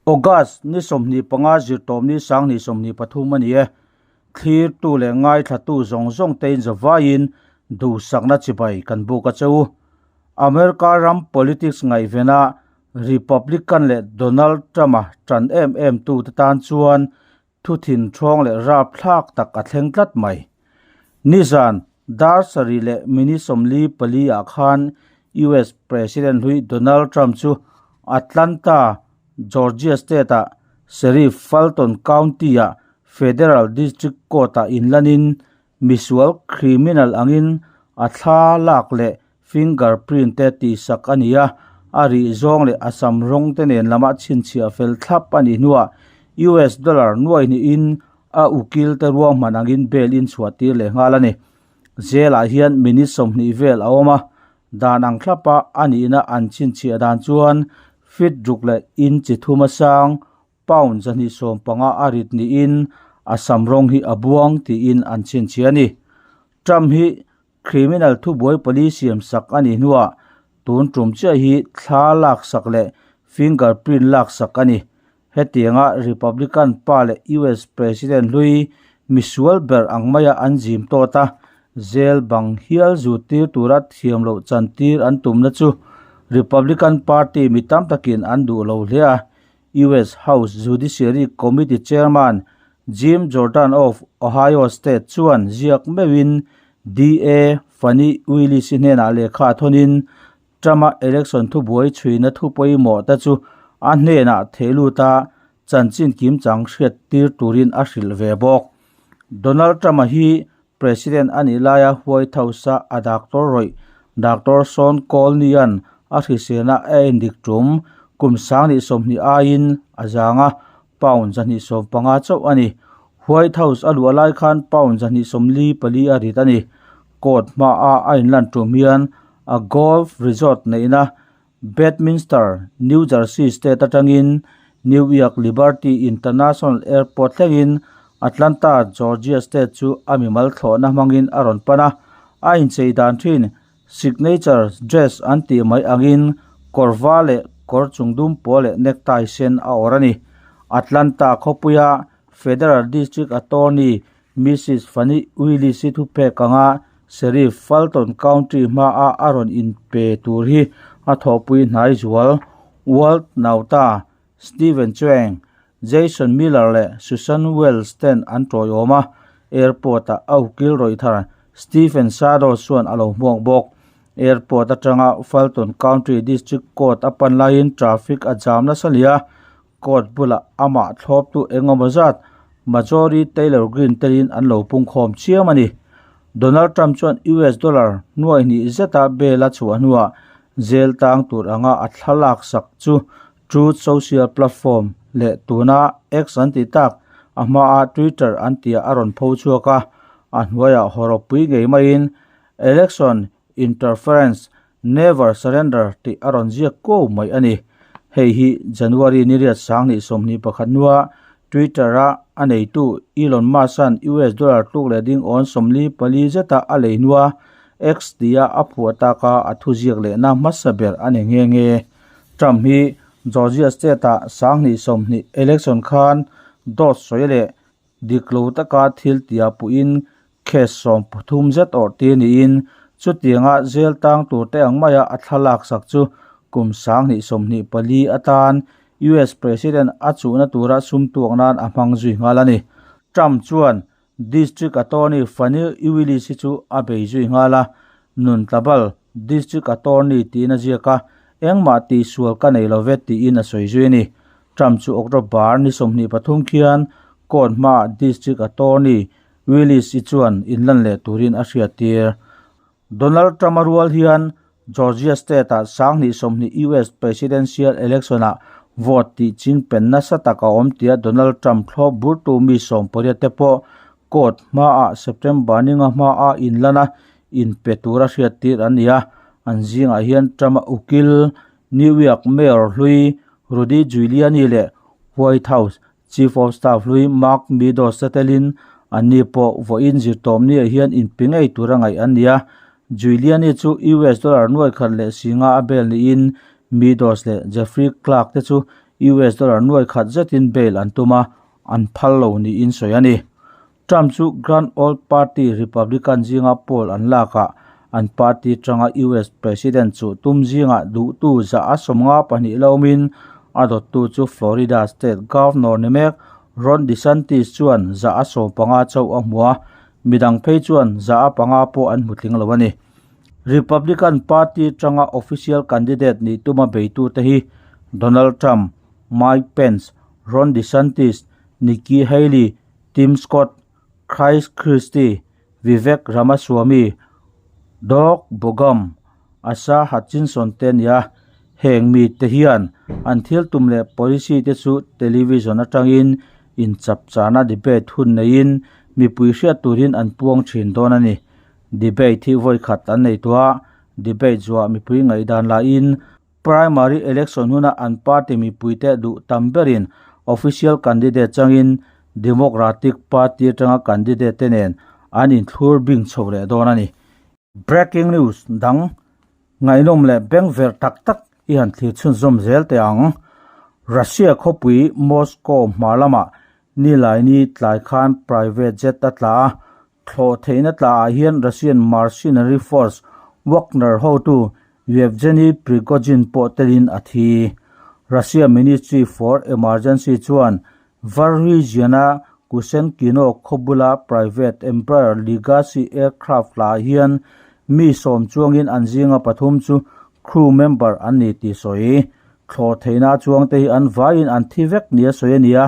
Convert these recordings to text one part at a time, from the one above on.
August ni 25 zirtawpni 2023 a ni e. Thlirtu leh ngaithlatu zawng zawng te in zavaiin duhsakna chibai kan buk a che u. America ram politics ngaihvena Republican leh Donald Trump-a tan em em tute tan chuan Thu thin ṭhawng leh rapthlak tak a thleng tlat mai. Nizan dar sarih leh minute 44 ah khan US President hlui Donald Trump chu Atlanta, Georgia State-ah Sheriff Fulton County-ah Federal District Court-ah inlanin misual criminal angin a thla lak leh fingerprint te tihsak a ni a, a rih zawng leh a sam rawng te nen lama chhinchhiah fel thlap a nih hnuah US dollar nuai hnihin a ukil te ruahman angin bail in chhuah tir leh nghal a ni. Jail ah hian minute 20 vel a awm a, dan ang thlapa a nihna an chhinchhiah dan chuan feet ruk leh inch thum a sang pound 215 a rit niin a sam rawng hi a buang tiin an chhinchhiah a ni. Trump hi Criminal thubuai pali siam sak a nih hnuah tun tum chiah hi thla lak sak leh fingerprint lak sak a ni. Hetianga Republican pa leh US President hlui misual ber ang maia an zim tawt a, jail bang hial zut tir tura thiam loh chan tir an tumna chu Republican Party mi tam takin an duh lo hle a. US House Judiciary Committee Chairman Jim Jordan of Ohio State chuan ziak meuhin DA Fani Willis-i hnenah lehkha thawnin Trump-a election thubuai chhuina thu pawimawh te chu a hnenah theh lut a, chanchin kimchang hriat tir turin a hrilh ve bawk. Donald Trump-a hi President a nih laia White House-a a doctor rawih Doctor Sean Conley-a'n a hriselna a endik tum kum 2020 aiin a zang a, pound 215 chauh a ni. White House a luah lai khan pound 244 a rit a ni. Court hmaa a inlan tum hian a golf resort neihna Bedminster, New Jersey state atangin New York Liberty International Airport thlengin Atlanta, Georgia state chu a mimal thlawhna hmangin a rawn pan a. A inchei dan thin signature dress an tih mai angin kawr va leh kawr chung dum pawl leh necktie sen a awrh a ni. Atlanta khawpuia Federal District Attorney Mrs. Fani Willis-i thupek anga Sheriff Fulton County hmaa a rawn inpe tur hi a thawhpui hnai zual. Walt Nauta, Steven Cheung, Jason Miller leh Susan Wells ten an tawiawm a, airport-ah a ukil rawih thar Stephen Shadows chuan a lo hmuak bawk. Airport atanga Fulton County District Court a pan laiin traffic a jam nasa hle a, Court bulah amah thlawptu engemaw zat Marjorie Taylor Greene telin an lo pungkhawm chiam a ni. Donald Trump chuan US dollar nuai hnih zeta bail a chhuah hnuah jail tang tur anga a thlalak sak chu Truth Social platform leh tuna X an tih tak a hmaa Twitter an tihah a rawn pho chhuak a, a hnuaiah hawrawppui ngei maiin Election Interference Never surrender tih a rawn ziak ko mai a ni. Hei hi January ni riat 2021 hnua Twitter-a a neitu Elon Musk-a'n US dollar tluk leh ding awn 44 zeta a lei hnua X tia a phuah taka a thuziak lehna hmasa ber a ni nghe nghe. Trump hi Georgia state-ah 2020 election khan dawt sawi leh dik lo taka thil tia puhin Case 13 zet awrh tir niin chutianga jail tang tur te ang maia a thlalak sak chu kum 2024 atan US President a chuhna tura sum tuak nan a hmang zui nghal a ni. Trump chuan District Attorney Fani Willis hi chu a bei zui nghal a, Nun tlabal District Attorney tiin a ziak a, engmah tihsual ka nei lo ve tiin a sawi zui a ni. Trump chu October ni 23 khian court hmaah District Attorney Willis-i chuan inlan leh turin a hriattir. Donald Trump-a rual hian Georgia state-ah 2020 US Presidential Election-ah vote tih ching pen nasa tak a awm tia Donald Trump thlawp burtu mi 18 te pawh court hmaah September ninga hmaa inlan a inpe tura hriattir an ni a. An zingah hian Trump-a ukil New York Mayor hlui Rudy Giuliani leh White House Chief of Staff hlui Mark Meadows te telin anni pawh vawiin zirtawm niah hian inpe ngei tura ngaih an ni a. Giuliani chu US dollar nuai khat leh singa a bail niin Meadows leh Jeffrey Clark te chu US dollar nuai khat zetin bail an tum a, an phal lo niin sawi a ni. Trump chu Grand Old Party Republican zinga poll an lakah an party tanga US President chu tum zingah duhtu zah a 52 lo awmin a dawttu chu Florida State Governor ni mek Ron DeSantis chuan 15% chauh a hmu a, midang phei chuan 5% pawh an hmu tling lo a ni. Republican Party tanga official candidate nih tuma beitute hi Donald Trump, Mike Pence, Ron DeSantis, Nikki Haley, Tim Scott, Chris Christie, Vivek Ramaswamy, Doug Burgum, Asa Hutchinson te a ni a. Heng mite hian an thil tum leh policy te chu television atangin inchapchana debate hun neiin mipui hriat turin an puang thin dawn a ni. Debate hi vawi khat an nei tawh a, debate zuah mipui ngaihdan lahin Primary election huna an party mipuite duh tam berin official candidate changin Democratic Party atanga candidate te nen an inthlur bing chho leh dawn a ni. Breaking news dang ngaihnawm leh bengverh tak tak i han thlir chhunzawm zel teh ang. Russia khawpui Moscow hma lamah Nilaini tlai khan private jet a tla a, Thlawh theihna tlaah hian Russian mercenary force Wagner hotu Yevgeny Prigozhin pawh telin a thi. Russia Ministry for Emergency chuan Tver region-a Kusenkino khaw bula private Embraer Legacy aircraft tlaah hian mi 10 chuangin an zinga pathum chu crew member an ni tih sawi. Thlawh theihna chuangte hi an vaiin an thi vek nia sawi a ni a,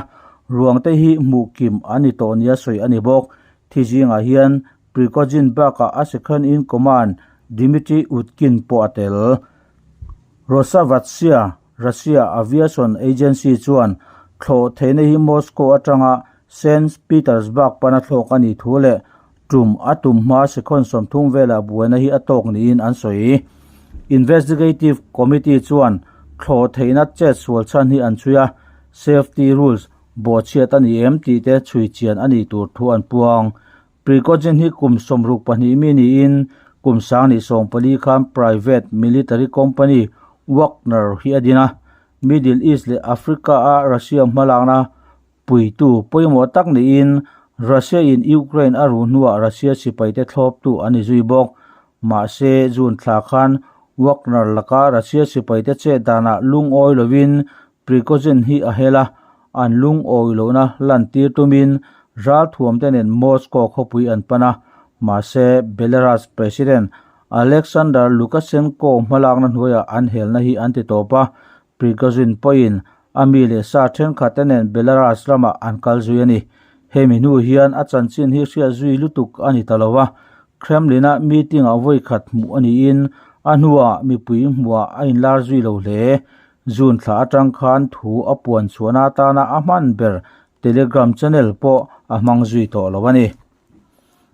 ruangte hi hmuh kim an ni tawh nia sawi a ni bawk. Thi zingah hian Prigozhin bakah a second in command Dmitry Utkin pawh a tel. Rosaviatsia, Russia Aviation Agency chuan thlawh theihna hi Moscow atanga Saint Petersburg pana thlawk a nih thu leh tum a tum hma sekhon 30 velah buaina hi a tawk niin an sawi. Investigative Committee chuan thlawh theihna chet sual chhan hi an chhui a, safety rules bawhchhiat a ni em tih te chhui chian a nih tur thu an puang. Prigozhin hi kum 62 mi niin kum 2014 khan private military company Wagner hi a din a, Middle East leh Africa-a Russia hmalakna Puitu pawimawh tak niin Russia-in Ukraine a ruh hnuah Russia sipaite thlawptu an ni zui bawk. Mahse, June thla khan Wagner laka Russia sipaite chet danah lungawi lovin Prigozhin hi a hel a, an lungawi lohna lantir tumin ralthuamte nen Moscow khawpui an pan a. Mahse, Belarus President Alexander Lukashenko hmalakna hnuaiah an helna hi an ti tawp a, Prigozhin pawhin a mi leh sa thenkhatte nen Belarus ramah an kal zui a ni. Hemi hnu hian a chanchin hi hriat zui lutuk a ni ta lo a, Kremlin-a meeting-ah vawi khat hmuh a niin a hnuah mipui hmuhah a inlar zui lo hle. June thla atang khan thu a puan chhuahna atana a hman ber Telegram channel pawh a hmang zui tawh lo a ni.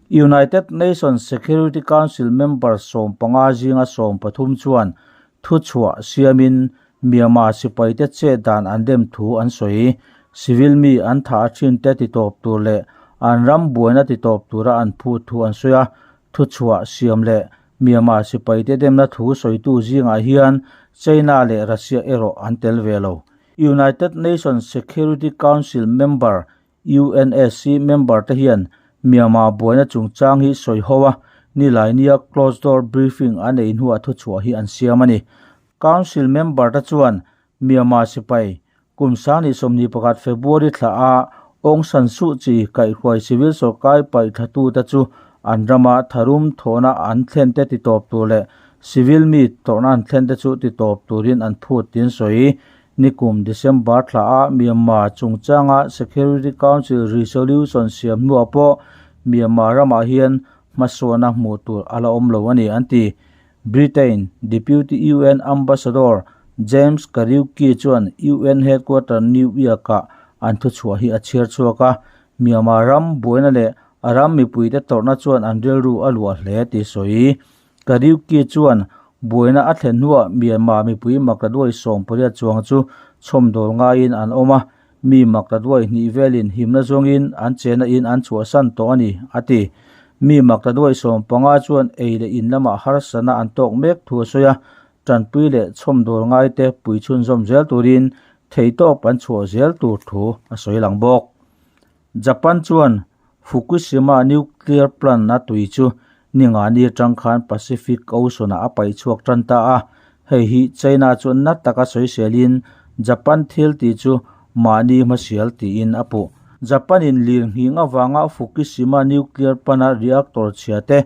United Nations Security Council member 15 zinga 13 chuan thuchhuah siamin Myanmar sipaite chet dan an dem thu an sawi. Civil mi an thah thinte titawp tur leh an ram buaina titawp tura an phut thu an sawi a. Thuchhuah siam leh Myanmar sipaite demna thu sawitu zingah hian China leh Russia erawh an tel ve lo. United Nations Security Council member UNSC member te hian Myanmar buaina chungchang hi sawi ho a, Nilainia closed door briefing an ei hnuah thuchhuah hi an siam a ni. Council member te chuan Myanmar sipai kum 2021 February thla a Aung San Suu Kyi kaihhruai civil sorkar paihthla te chu an rama tharum thawhna an thlen te titawp tur leh civil mi tawrhna an thlen te chu titawp turin an phut tiin sawi. Nikum December thla a Myanmar chungchanga Security Council resolution siam hnuah pawh Myanmar ramah hian hmasawna hmuh tur a la awm lo a ni an ti. Britain Deputy UN Ambassador James Kariuki chuan UN headquarter New York-ah an thuchhuah hi a chhiar chhuak a, Myanmar ram buaina leh a ram mipuite tawrhna chuan an rilru a luah hle tih sawi. Kariuki chuan buaina a thlen hnuah Myanmar mipui maktaduai 18 chuang chu chhawmdawl ngaiin an awm a, mi maktaduai hnih velin himna zawngin an chena in an chhuahsan tawh a ni, a ti. Mi maktaduai 15 chuan ei leh in lamah harsatna an tawk mek thu a sawi a, tanpui leh chhawmdawl ngaite pui chhunzawm zel turin theihtawp an chhuah zel tur thu a sawi lang bawk. Japan chuan Fukushima nuclear plant a tui chu ningani atang khan Pacific Ocean ah a paih chhuak tan ta a, hei hi China chuan na taka sawiselin Japan thil tih chu mahni hmasial tiin a puh. Japan in lirnghing avanga Fukushima nuclear plant a reactor chhia te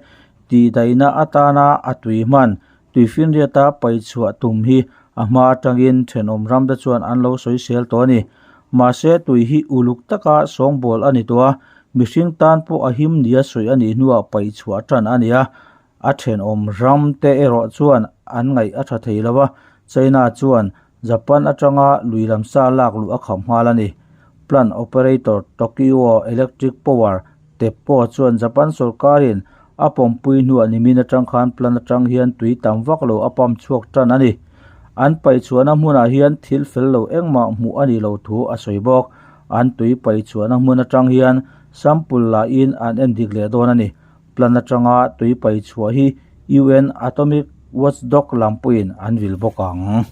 tihdaihna atana a tui hman tuifinriata paih chhuah tum hi a hma atangin thenawm ram te chuan an lo sawisel tawh a ni. Mahse tui hi uluk taka sawngbawl a ni tawh a, mihring tan pawh a him nia sawi a nih hnuah paih chhuah tan a ni a. A thenawm ram te erawh chuan an ngaih a tha thei lo a, China chuan Japan atanga lui lam sa lak luh a kham nghal a ni. Plant operator Tokyo Electric Power, TEPCO, chuan Japan sorkarin a pawmpui hnuah nimin atang khan plant atang hian tui tam vak lo a pump chhuak tan a ni. An paihchhuahna hmunah hian thil fel lo engmah hmuh a nih loh thu a sawi bawk. An tui paihchhuahna hmun atang hian sample lahin an endik leh dawn a ni. Plant atanga tui paihchhuah hi UN Atomic Watchdog lam pawhin an vil bawk ang.